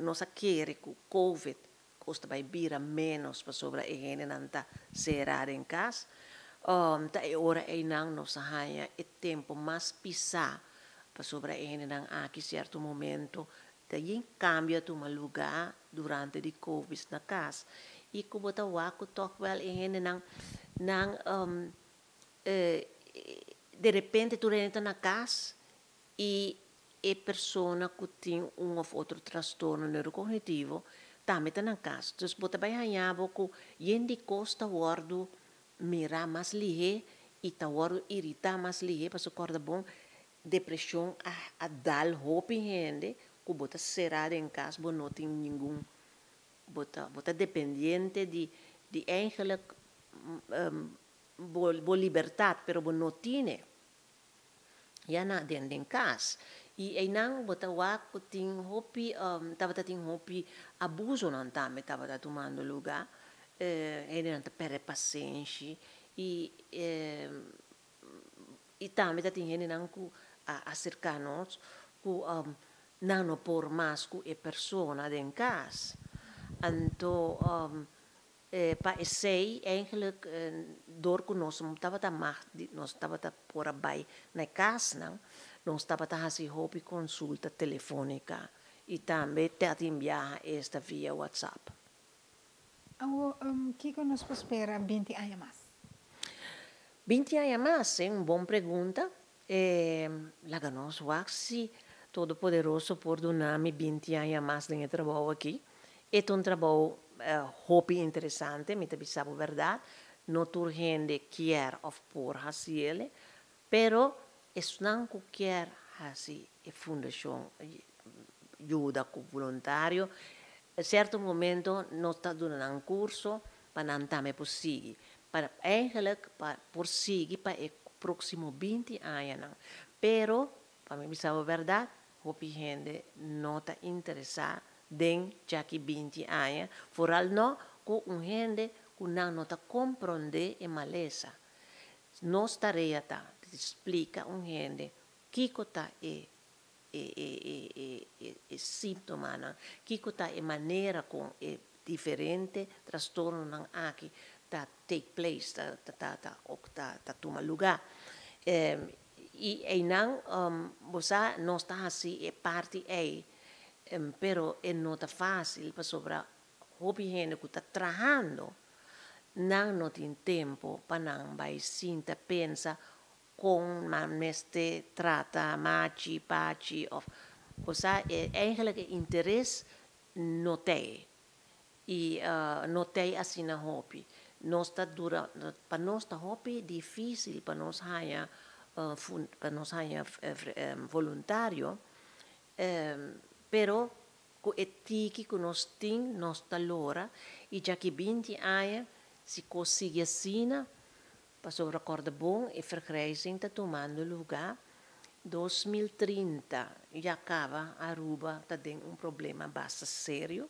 Nos a kere ku Covid kos ta bai bira menos pasobra e hendenan ta será den kas. Ta e ora einan nos a haña e tempu mas pisá pasobra e hendenan aki sierto momento ta yin kambio a tuma lugá durante di Covid na kas i ku bo ta wak ku tòg wèl e hendenan nan de repente tur hende ta na kas i e persona ku tin un òf otro trastorno neurokognitivo tambe ta na kas. Dus bo ta bai haña bo ku yen di kos ta wòrdu mirá mas lihé i ta wòrdu iritá mas lihé pasobra kòrda bon, depreshon a a dal hopi hende ku bo ta será den kas, bo no tin ningun, bo ta bo ta dependiente di di eigenlijk bo bo libertat pero bo no tine ya na den den kas. I einan bo ta wak ku tin hopi tabata tin hopi abusonan tambe tabata tumando lugá. Hendenan ta pèrdè pasenshi i i tambe ta tin hendenan ku a aserká nos ku nan no por mas ku e persona den kas. Anto pa esei eigenlijk dor ku nos no tabata mag di nos tabata por a bai na e kasnan, nos tabata hasi hopi konsulta telefónika i tambe ta tin biaha esta via WhatsApp. Awor, kiko nos por spera 20 aña mas? 20 aña mas, e un bon pregunta. Laga nos wak si Todopoderoso por duna mi 20 aña mas den e trabou aki. E ta un trabou hopi interesante, mi ta bisa bo bèrdat. No tur hende kier òf por hasi el, pero esnan ku kier hasi e fundashon yuda ku voluntario, sierto momento nos ta duna nan kurso pa nan tambe por sigui. Pa eigenlijk pa por sigui pa e próksimo 20 añanan. Pero pa mi bisa bo bèrdat, hopi hende no ta interesá den djaki 20 aña, foral no ku un hende ku nan no ta komprondé e malesa. Nos tarea ta di splika un hende kiko ta e e e e e e e síntomanan, kiko ta e manera kon e diferente trastornonan aki ta take place, ta ta ta ta ta ta tuma lugá. I einan bo sa nos ta hasi e parti ei, pero e no ta fásil pasobra hopi hende ku ta trahando nan no tin tempu pa nan bai sinta pensa kon nan mester trata machi, pachi òf bo sa eigenlijk e interes no t'ei i no t'ei asina hopi. Nos ta dura pa nos ta hopi difísil pa nos haña pa nos haña voluntario, pero ku e tiki ku nos tin nos ta lora i djaki 20 aña si kos sigui asina, pasobra kòrda bon e vergrijzing ta tumando lugá, 2030 ya kaba Aruba ta den un problema basta serio.